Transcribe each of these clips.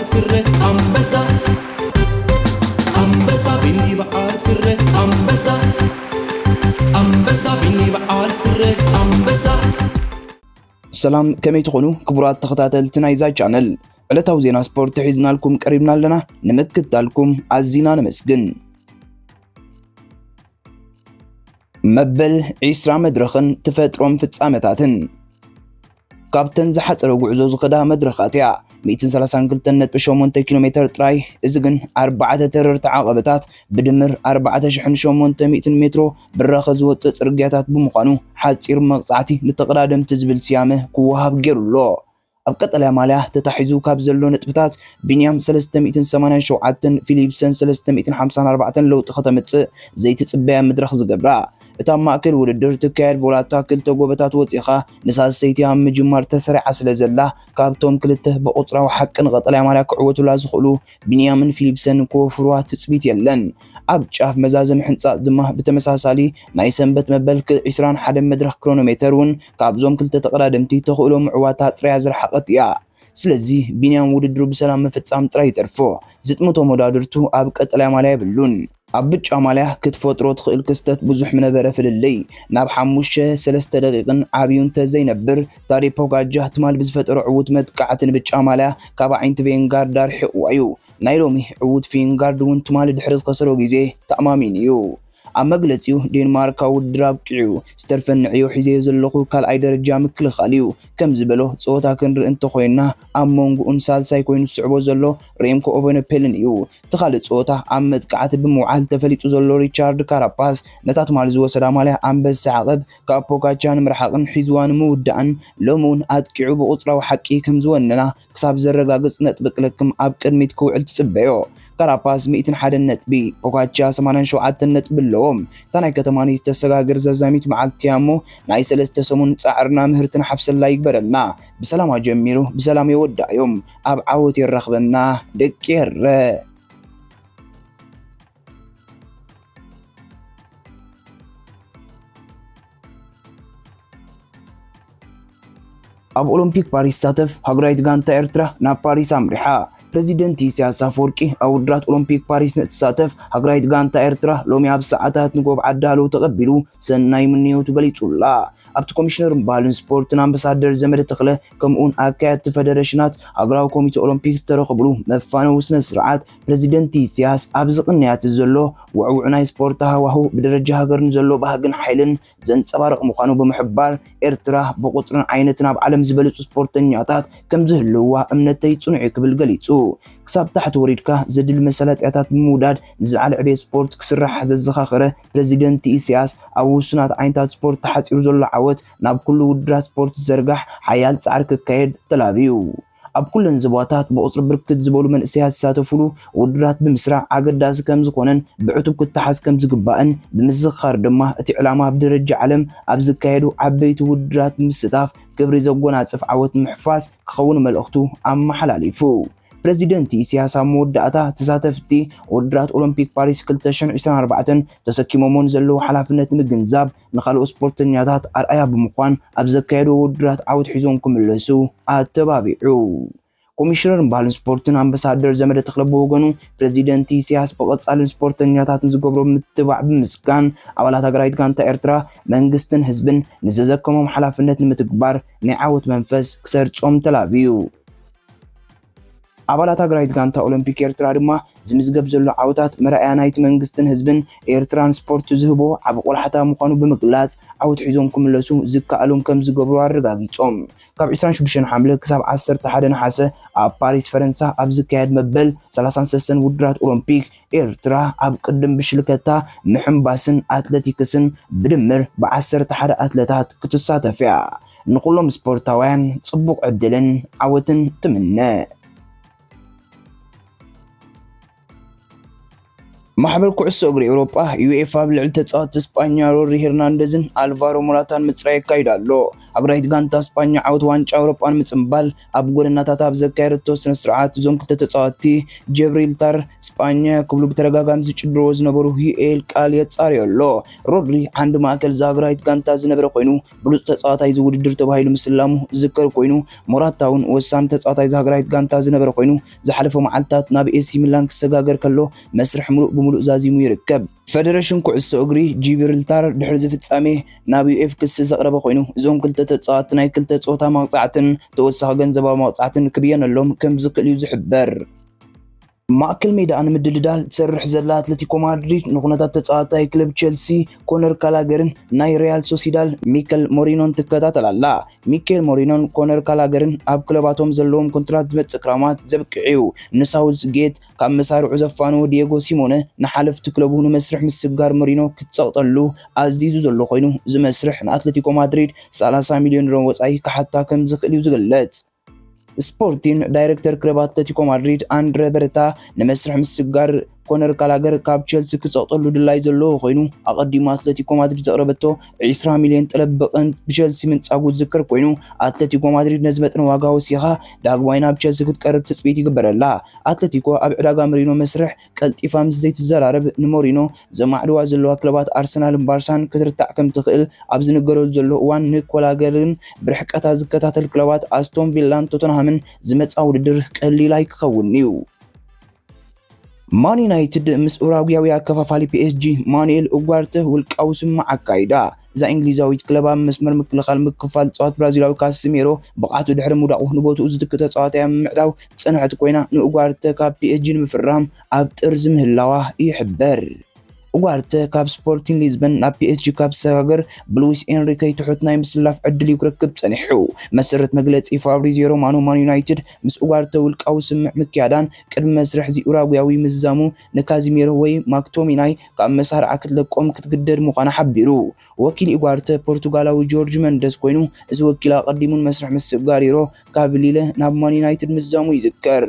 ስረ ኣንበሳ ኣንበሳ ቢኒ በዓል ስረ ኣንበሳ ኣንበሳ ቢኒ በዓል ስረ ኣንበሳ። ሰላም፣ ከመይ ትኾኑ ክቡራት ተኸታተልቲ ናይዛ ቻነል? ዕለታዊ ዜና ስፖርት ሒዝናልኩም ቀሪብና ኣለና። ንምክትታልኩም ኣዚና ነመስግን። መበል ዒስራ መድረኽን ተፈጥሮን ፍጻመታትን። ካብተን ዝሓጸረ ጉዕዞ ዝኸዳ መድረኻት እያ። ሚእትን ሰላሳን ክልተን ነጥቢ ሸሞንተ ኪሎ ሜተር ጥራይ፣ እዚ ግን ኣርባዕተ ተረርቲ ዓቐበታት ብድምር ኣርባዕተ ሽሕን ሸሞንተ ሚእትን ሜትሮ ብራኸ ዝወጽእ ጽርግያታት ብምዃኑ፣ ሓጺር መቕጻዕቲ ንተቐዳደምቲ ዝብል ስያመ ክወሃብ ገይሩ ኣሎ። ኣብ ቀጠልያ ማልያ ተታሒዙ ካብ ዘሎ ነጥብታት፣ ቢንያም ሰለስተ ሚእትን ሰማንያን ሸውዓተን፣ ፊሊፕሰን ሰለስተ ሚእትን ሓምሳን ኣርባዕተን ለውጢ ከተምጽእ ዘይትጽበያ መድረኽ ዝገብራ። እታ ኣብ ማእከል ውድድር ትካየድ ቮላታ ክልተ ጎበታት ወጺኻ ንሳልሰይቲ ኣብ ምጅማር ተሰሪዓ ስለ ዘላ፣ ካብቶም ክልተ ብቑጽራዊ ሓቂ ንቐጠልያ ማልያ ክዕወቱላ ዝኽእሉ ቢንያምን ፊሊፕሰን ክወፍሩዋ ትጽቢት የለን። ኣብ ጫፍ መዛዘሚ ሕንጻጽ ድማ ብተመሳሳሊ ናይ ሰንበት መበል ክ-፣ ዒስራን ሓደን መድረኽ ክሮኖሜተር እውን ካብዞም ክልተ ተቐዳደምቲ ተኽእሎ ምዕዋት ኣጽርያ ዝረሓቐት እያ። ስለዚ ቢንያም ውድድሩ ብሰላም ምፍጻም ጥራይ ይተርፎ። ዝጥምቶ መወዳድርቱ ኣብ ቀጠልያ ማልያ የብሉን። ኣብ ብጫ ማልያ ክትፈጥሮ ትኽእል ክስተት ብዙሕ ምነበረ ፍልልይ። ናብ ሓሙሽተ ሰለስተ ደቂቕን ዓብዩ እንተ ዘይነብር፣ ታዴ ፖጋጃ ትማል ብዝፈጠሮ ዕዉት መጥቃዕቲ ንብጫ ማልያ ካብ ኣዒንቲ ቬንጋርድ ኣርሒቕዋ እዩ። ናይ ሎሚ ዕዉት ፊንጋርድ እውን ትማሊ ድሕሪ ዝኸሰሮ ግዜ ተኣማሚኑ እዩ። ኣብ መግለጺኡ፣ ዴንማርክ ኣብ ውድድር ኣብቂዑ፣ ዝተርፈኒ ዕዮ ሒዘዮ ዘለኹ ካልኣይ ደረጃ ምክልኻል እዩ። ከም ዝበሎ፣ ጸወታ ክንርኢ እንተኾይንና፣ ኣብ መንጎኡን ሳልሳይ ኮይኑ ዝስዕቦ ዘሎ ሬምኮ ኦቨነፔልን እዩ። እቲ ካልእ ጸወታ ኣብ መጥቃዕቲ ብምውዓል ተፈሊጡ ዘሎ ሪቻርድ ካራፓስ፣ ነታ ትማሊ ዝወሰዳ ማልያ ኣንበሳ ዓቐብ ካብ ፖጋቻ ንምርሓቕን ሒዝዋ ንምውዳእን፣ ሎሚ እውን ኣጥቂዑ ብቑጽራዊ ሓቂ ከም ዝወነና ክሳብ ዘረጋግጽ ነጥቢ ክለክም ኣብ ቅድሚት ክውዕል ትጽበዮ። ካራፓስ ሚእትን ሓደን ነጥቢ፣ ፖጋቻ ሰማንያን ሸውዓተን ነጥቢ ኣለዎም። እታ ናይ ከተማ ንዝተሰጋገር ዘዛሚት መዓልቲ እያ እሞ፣ ናይ ሰለስተ ሰሙን ጻዕርና ምህርትን ሓፍሰላ ይግበረልና። ብሰላም ኣጀሚሩ ብሰላም የወዳእዮም። ኣብ ዓወት የራኽበና ደቂ ኤረ። ኣብ ኦሎምፒክ ፓሪስ ዝሳተፍ ሃገራዊት ጋንታ ኤርትራ ናብ ፓሪስ ኣምሪሓ። ፕረዚደንት ኢሳያስ ኣፈወርቂ ኣብ ውድድራት ኦሎምፒክ ፓሪስ ንእትሳተፍ ሃገራዊት ጋንታ ኤርትራ ሎሚ ኣብ ሰዓታት ንጎብዓት ዳህለው ተቐቢሉ ሰናይ ምንዮቱ ገሊጹላ። ኣብቲ ኮሚሽነር ባህልን ስፖርትን ኣምባሳደር ዘመደ ተኽለ፣ ከምኡውን ኣካየድቲ ፈደረሽናት ሃገራዊ ኮሚቴ ኦሎምፒክ ዝተረኸብሉ መፋነዊ ስነ ስርዓት፣ ፕረዚደንት ኢሳያስ ኣብዚ ቅንያት ዘሎ ውዕውዕ ናይ ስፖርት ሃዋህው ብደረጃ ሃገር ንዘሎ ባህግን ሓይልን ዘንጸባርቕ ምዃኑ ብምሕባር፣ ኤርትራ ብቁጽርን ዓይነትን ኣብ ዓለም ዝበለጹ ስፖርተኛታት ከም ዝህልውዋ እምነተይ ጽኑዕ እዩ ክብል ገሊጹ። ክሳብ ታሕቲ ወሪድካ ዘድሊ መሳለጥያታት ብምውዳድ ንዝለዓለ ዕቤት ስፖርት ክስራሕ ዘዘኻኸረ ፕረዚደንት ኢሳያስ፣ ኣብ ውሱናት ዓይነታት ስፖርት ተሓጺሩ ዘሎ ዓወት ናብ ኩሉ ውድድራት ስፖርት ዝዘርጋሕ ሓያል ጻዕሪ ክካየድ ተላብዩ። ኣብ ኩለን ዞባታት ብቑጽሪ ብርክት ዝበሉ መንእሰያት ዝሳተፉሉ ውድድራት ብምስራዕ ኣገዳሲ ከም ዝኾነን ብዕቱብ ክተሓዝ ከም ዝግባእን ብምዝኽኻር ድማ፣ እቲ ዕላማ ኣብ ደረጃ ዓለም ኣብ ዝካየዱ ዓበይቲ ውድድራት ምስታፍ ክብሪ ዘጎናጽፍ ዓወት ምሕፋስ ክኸውን መልእኽቱ ኣመሓላሊፉ። ፕረዚደንት ኢሳያስ ኣብ መወዳእታ፣ ተሳተፍቲ ውድድራት ኦሎምፒክ ፓሪስ ክልተ ሽሕን ዕስራን ኣርባዕተን ተሰኪሞሞ ንዘለዉ ሓላፍነት ምግንዛብ፣ ንኻልኦት ስፖርተኛታት ኣርኣያ ብምዃን ኣብ ዘካየድዎ ውድድራት ዓወት ሒዞም ክምለሱ ኣተባቢዑ። ኮሚሽነር ባህልን ስፖርትን ኣምባሳደር ዘመደ ተኽለ ብወገኑ፣ ፕረዚደንት ኢሳያስ ብቐጻሊ ንስፖርተኛታት ንዝገብሮ ምትባዕ ብምስጋን፣ ኣባላት ሃገራዊት ጋንታ ኤርትራ መንግስትን ህዝብን ንዝተሰከሞም ሓላፍነት ንምትግባር ናይ ዓወት መንፈስ ክሰርጾም ተላብዩ። ኣባላት ሃገራዊት ጋንታ ኦሎምፒክ ኤርትራ ድማ፣ ዝምዝገብ ዘሎ ዓወታት መርኣያ ናይቲ መንግስትን ህዝብን ኤርትራን ስፖርት ዝህቦ ዓቢ ቆላሕታ ምዃኑ ብምግላጽ፣ ዓወት ሒዞም ክምለሱ ዝከኣሎም ከም ዝገብሩ ኣረጋጊጾም። ካብ ዕስራን ሽዱሽተን ሓምለ ክሳብ ዓሰርተ ሓደ ነሓሰ ኣብ ፓሪስ ፈረንሳ ኣብ ዝካየድ መበል ሰላሳን ሰለስተን ውድድራት ኦሎምፒክ፣ ኤርትራ ኣብ ቅድም ብሽልከታ ምሕንባስን ኣትለቲክስን ብድምር ብዓሰርተ ሓደ ኣትለታት ክትሳተፍ እያ። ንኹሎም ስፖርታውያን ጽቡቕ ዕድልን ዓወትን ትምነ። ማሕበር ኩዕሶ እግሪ ኤውሮጳ፣ ዩኤፋ፣ ኣብ ልዕሊ ተጻወትቲ ስጳኛ ሮድሪ ሄርናንደዝን ኣልቫሮ ሞራታን ምጽራይ የካይድ ኣሎ። ሃገራዊት ጋንታ ስጳኛ ዓወት ዋንጫ ኤውሮጳ ንምጽንባል ኣብ ጎደናታት ኣብ ዘካየደቶ ስነ ስርዓት፣ እዞም ክልተ ተጻወትቲ፣ ጀብሪልታር ስጳኛ ክብሉ ብተደጋጋሚ ዝጭድርዎ ዝነበሩ ዩኤል ቃል የጻርዮ ኣሎ። ሮድሪ ዓንዲ ማእከል ዛግራዊት ጋንታ ዝነበረ ኮይኑ፣ ብሉጽ ተጻዋታይ እዚ ውድድር ተባሂሉ ምስላሙ ዝዝከር ኮይኑ፣ ሞራታ እውን ወሳኒ ተጻዋታይ ዛግራዊት ጋንታ ዝነበረ ኮይኑ፣ ዝሓለፈ መዓልታት ናብ ኤሲ ሚላን ክሰጋገር ከሎ መስርሕ ምሉእ ብምሉእ ዛዚሙ ይርከብ። ፈደረሽን ኩዕሶ እግሪ ጂብርልታር ድሕሪ እዚ ፍጻሜ ናብ ዩኤፍ ክሲ ዘቕረበ ኮይኑ፣ እዞም ክልተ ተጻወትቲ ናይ ክልተ ጾታ መቕጻዕትን ተወሳኺ ገንዘባዊ መቕጻዕትን ክብየነሎም ከም ዝኽእል እዩ ዝሕበር። ማእከል ሜዳ ንምድልዳል ትሰርሕ ዘላ ኣትለቲኮ ማድሪድ ንኩነታት ተጻዋታይ ክለብ ቸልሲ ኮነር ካላገርን ናይ ሪያል ሶሲዳድ ሚከል ሞሪኖን ትከታተል ኣላ። ሚኬል ሞሪኖን ኮነር ካላገርን ኣብ ክለባቶም ዘለዎም ኮንትራት ዝመጽእ ክራማት ዘብቅዕ እዩ። ንሳውዝ ጌት ካብ መሳርዑ ዘፋነወ ዲየጎ ሲሞነ ንሓለፍቲ ክለቡ ንመስርሕ ምስጋር ሞሪኖ ክትጸቕጠሉ ኣዚዙ ዘሎ ኮይኑ፣ እዚ መስርሕ ንኣትለቲኮ ማድሪድ ሰላሳ ሚልዮን ዩሮ ወጻኢ ክሓታ ከም ዝኽእል እዩ ዝግለጽ። ስፖርቲን ዳይሬክተር ክለብ ኣትለቲኮ ማድሪድ ኣንድረ በረታ ንመስርሕ ምስጋር ኮነር ካላገር ካብ ቸልሲ ክጸቕጠሉ ድላይ ዘለዎ ኮይኑ፣ ኣቐዲሙ ኣትለቲኮ ማድሪድ ዘቕረበቶ ዕስራ ሚልዮን ጠለብ ብቐንድ ብቸልሲ ምንጻጉ ዝዝከር ኮይኑ፣ ኣትለቲኮ ማድሪድ ነዚ መጠን ዋጋ ወሲኻ ዳግማይ ናብ ቸልሲ ክትቀርብ ትጽቢት ይግበረላ። ኣትለቲኮ ኣብ ዕዳጋ መሪኖ መስርሕ ቀልጢፋ ምስ ዘይትዘራረብ፣ ንሞሪኖ ዘማዕድዋ ዘለዋ ክለባት ኣርሰናልን ባርሳን ክትርታዕ ከም ትኽእል ኣብ ዝንገረሉ ዘሎ እዋን፣ ንኮላገርን ብርሕቀታ ዝከታተል ክለባት ኣስቶን ቪላን ቶተንሃምን ዝመጻ ውድድር ቀሊል ኣይክኸውን'ዩ። ማን ዩናይትድ ምስ ኡራጉያዊ ኣከፋፋሊ ፒ ኤስ ጂ ማኑኤል ኡጓርተ ውልቃዊ ስምምዕ ኣካይዳ። እዛ እንግሊዛዊት ክለብ ኣብ መስመር ምክልኻል ምክፋል ዝጻወት ብራዚላዊ ካሲሜሮ ብቕዓቱ ድሕሪ ምውዳቑ ንቦትኡ ዝትክእ ተጻዋታይ ኣብ ምምዕዳው ዝጸንሐት ኮይና፣ ንኡጓርተ ካብ ፒ ኤስ ጂ ንምፍራም ኣብ ጥርዚ ምህላዋ ይሕበር። ኡጓርተ ካብ ስፖርቲን ሊዝበን ናብ ፒ ኤስ ጂ ካብ ዝሰጋገር ብሉዊስ ኤንሪኬ ትሑት ናይ ምስላፍ ዕድል እዩ ክረክብ ጸኒሑ። መሰረት መግለጺ ፋብሪዚዮ ሮማኖ፣ ማን ዩናይትድ ምስ ኡጓርተ ውልቃዊ ስምምዕ ምክያዳን ቅድሚ መስርሕ እዚ ኡራጉያዊ ምዝዛሙ ንካዚሜሮ ወይ ማክቶሚናይ ካብ መሳርዓ ክትለቆም ክትግደድ ምዃና ሓቢሩ። ወኪል ኡጓርተ ፖርቱጋላዊ ጆርጅ መንደስ ኮይኑ፣ እዚ ወኪል ኣቐዲሙ ንመስርሕ ምስጋር ዩሮ ካብ ሊለ ናብ ማን ዩናይትድ ምዝዛሙ ይዝከር።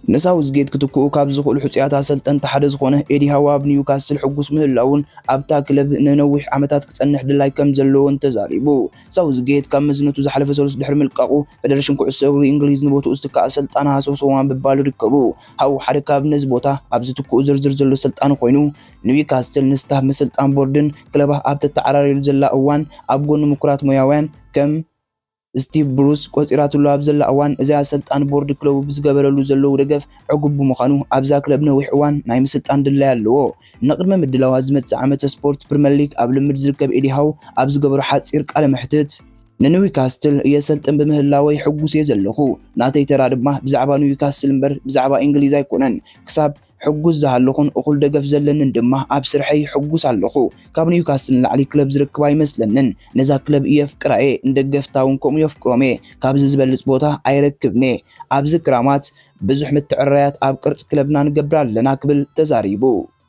ንሳውዝጌት ክትክኡ ካብ ዝኽእሉ ሕጹያት ኣሰልጠንቲ ሓደ ዝኾነ ኤዲ ሃው ኣብ ኒውካስትል ሕጉስ ምህላውን ኣብታ ክለብ ንነዊሕ ዓመታት ክጸንሕ ድላይ ከም ዘለዎን ተዛሪቡ። ሳውዝጌት ካብ መዝነቱ ዝሓለፈ ሰሉስ ድሕሪ ምልቃቑ፣ ፈደረሽን ኩዕሶ እግሪ እንግሊዝ ንቦትኡ ዝትክእ ኣሰልጣኒ ሃሰውሰው ምባሉ ይርከቡ። ሃው ሓደ ካብ ነዚ ቦታ ኣብ ዝትክኡ ዝርዝር ዘሎ ኣሰልጣኒ ኮይኑ፣ ኒውካስትል ንስታፍ ምስልጣን ቦርድን ክለባ ኣብ ተተዓራረዩሉ ዘላ እዋን ኣብ ጎኒ ምኩራት ሞያውያን ከም ስቲቭ ብሩስ ቆጺራትሉ ኣብ ዘላ እዋን፣ እዚ ኣሰልጣኒ ቦርድ ክለቡ ብዝገበረሉ ዘለዉ ደገፍ ዕጉብ ብምዃኑ፣ ኣብዛ ክለብ ነዊሕ እዋን ናይ ምስልጣን ድላይ ኣለዎ። ንቅድመ ምድላዋት ዝመጽእ ዓመተ ስፖርት ፕሪመር ሊግ ኣብ ልምድ ዝርከብ ኤዲ ሃው ኣብ ዝገበሮ ሓጺር ቃለ መሕትት፣ ንኒውካስትል የሰልጥን ብምህላወይ ሕጉስ እየ ዘለኹ። ናተይ ተራ ድማ ብዛዕባ ኒውካስትል እምበር ብዛዕባ እንግሊዝ ኣይኮነን። ክሳብ ሕጉስ ዝሃለኹን እኹል ደገፍ ዘለንን ድማ ኣብ ስርሐይ ሕጉስ ኣለኹ። ካብ ኒውካስትል ንላዕሊ ክለብ ዝርክብ ኣይመስለንን። ነዛ ክለብ እየ ኣፍቅራ እየ፣ ንደገፍታ እውን ከምኡ የፍቅሮም እየ። ካብዚ ዝበልጽ ቦታ ኣይረክብን እየ። ኣብዚ ክራማት ብዙሕ ምትዕርራያት ኣብ ቅርጺ ክለብና ንገብር ኣለና ክብል ተዛሪቡ።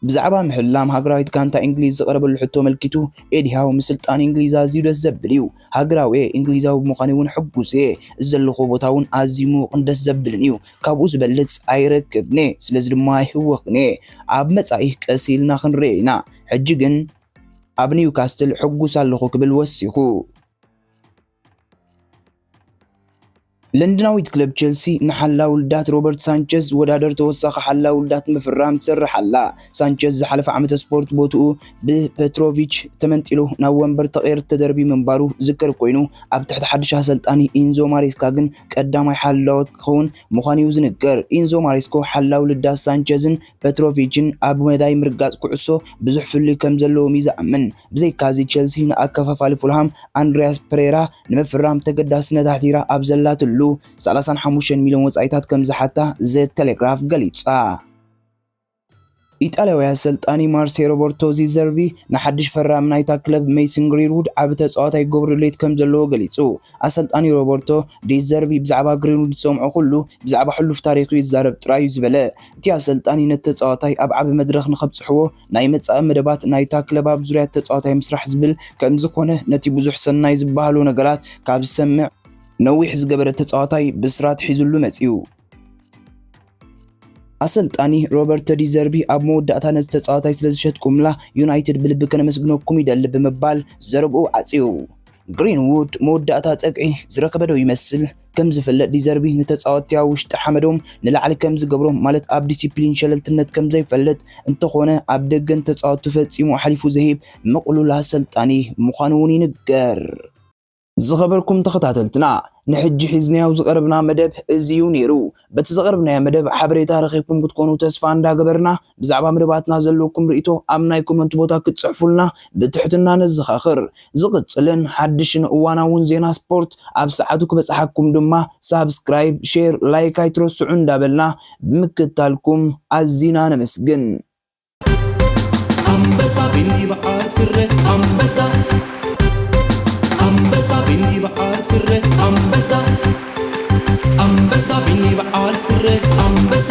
ብዛዕባ ምሕላም ሃገራዊት ጋንታ እንግሊዝ ዝቐረበሉ ሕቶ ኣመልኪቱ ኤዲ ሃው ምስልጣን እንግሊዝ ኣዝዩ ደስ ዘብል እዩ። ሃገራዊ እየ፣ እንግሊዛዊ ብምዃነይ እውን ሕጉስ እየ። እዚ ዘለኹዎ ቦታ እውን ኣዝዩ ምዉቕን ደስ ዘብልን እዩ። ካብኡ ዝበልጽ ኣይረክብን እየ፣ ስለዚ ድማ ኣይህወኽን እየ። ኣብ መጻኢ ቀስ ኢልና ክንርኢ ኢና። ሕጂ ግን ኣብ ኒውካስትል ሕጉስ ኣለኹ ክብል ወሲኹ። ለንደናዊት ክለብ ቸልሲ ንሓላው ልዳት ሮበርት ሳንቸዝ ዝወዳደር ተወሳኺ ሓላው ልዳት ንምፍራም ትሰርሕ ኣላ። ሳንቸዝ ዝሓለፈ ዓመተ ስፖርት ቦትኡ ብፔትሮቪች ተመንጢሉ ናብ ወንበር ተቐይሩ ተደርቢ ምንባሩ ዝዝከር ኮይኑ፣ ኣብ ትሕቲ ሓድሽ ኣሰልጣኒ ኢንዞ ማሬስካ ግን ቀዳማይ ሓላው ክኸውን ምዃኑ እዩ ዝንገር። ኢንዞ ማሬስኮ ሓላው ልዳት ሳንቸዝን ፔትሮቪችን ኣብ መዳይ ምርጋጽ ኩዕሶ ብዙሕ ፍልልይ ከም ዘለዎም እዩ ዝኣምን። ብዘይካዚ፣ ቸልሲ ንኣከፋፋሊ ፉልሃም ኣንድሪያስ ፐሬራ ንምፍራም ተገዳስነት ኣሕዲራ ኣብ ዘላትሉ፣ ሰላሳን ሓሙሽተን ሚልዮን ወጻኢታት ከም ዝሓታ ዘ ቴሌግራፍ ገሊጻ። ኢጣልያዊ ኣሰልጣኒ ማርሴ ሮበርቶ ዚ ዘርቢ ንሓድሽ ፈራሚ ናይታ ክለብ ሜይሰን ግሪንውድ ዓቢ ተጻዋታይ ክገብሮ ድሌት ከም ዘለዎ ገሊጹ። ኣሰልጣኒ ሮበርቶ ዲ ዘርቢ ብዛዕባ ግሪንውድ ዝሰምዖ ኩሉ ብዛዕባ ሕሉፍ ታሪኹ ይዛረብ ጥራይ እዩ ዝበለ እቲ ኣሰልጣኒ፣ ነቲ ተጻዋታይ ኣብ ዓቢ መድረኽ ንኸብጽሕዎ ናይ መጻኢ መደባት ናይታ ክለብ ኣብ ዙርያ ተጻዋታይ ምስራሕ ዝብል ከም ዝኾነ፣ ነቲ ብዙሕ ሰናይ ዝበሃሎ ነገራት ካብ ዝሰምዕ ነዊሕ ዝገበረ ተጻዋታይ ብስራት ሒዙሉ መጺኡ። ኣሰልጣኒ ሮበርቶ ዲ ዘርቢ ኣብ መወዳእታ ነዚ ተጻዋታይ ስለ ዝሸጥኩምላ ዩናይትድ ብልቢ ከነመስግነኩም ይደሊ ብምባል ዘረብኡ ዓጽዩ። ግሪንውድ መወዳእታ ጸግዒ ዝረኸበ ዶ ይመስል? ከም ዝፍለጥ ዲዘርቢ ንተጻወትቲ ኣብ ውሽጢ ሓመዶም ንላዕሊ ከም ዝገብሮም፣ ማለት ኣብ ዲሲፕሊን ሸለልትነት ከም ዘይፈልጥ፣ እንተኾነ ኣብ ደገ ንተጻወትቱ ፈጺሙ ኣሕሊፉ ዝህብ ምቕሉል ኣሰልጣኒ ምዃኑ እውን ይንገር። ዝኸበርኩም ተኸታተልትና፣ ንሕጂ ሒዝናዮ ዝቐረብና መደብ እዚ እዩ ነይሩ። በቲ ዘቕረብናዮ መደብ ሓበሬታ ረኺብኩም ክትኮኑ ተስፋ እንዳገበርና፣ ብዛዕባ መደባትና ዘለኩም ርእይቶ ኣብ ናይ ኮመንት ቦታ ክትጽሕፉልና ብትሕትና ነዘኻኽር። ዝቕጽልን ሓድሽን እዋናውን ዜና ስፖርት ኣብ ሰዓቱ ክበጽሓኩም ድማ ሳብስክራይብ፣ ሼር፣ ላይክ ኣይትረስዑ እንዳበልና ብምክታልኩም ኣዚና ነመስግን። ኣንበሳ ቢኒ በዓል ስረ ኣንበሳ ኣንበሳ ቢኒ በዓል ስረ ኣንበሳ ኣንበሳ ቢኒ በዓል ስረ ኣንበሳ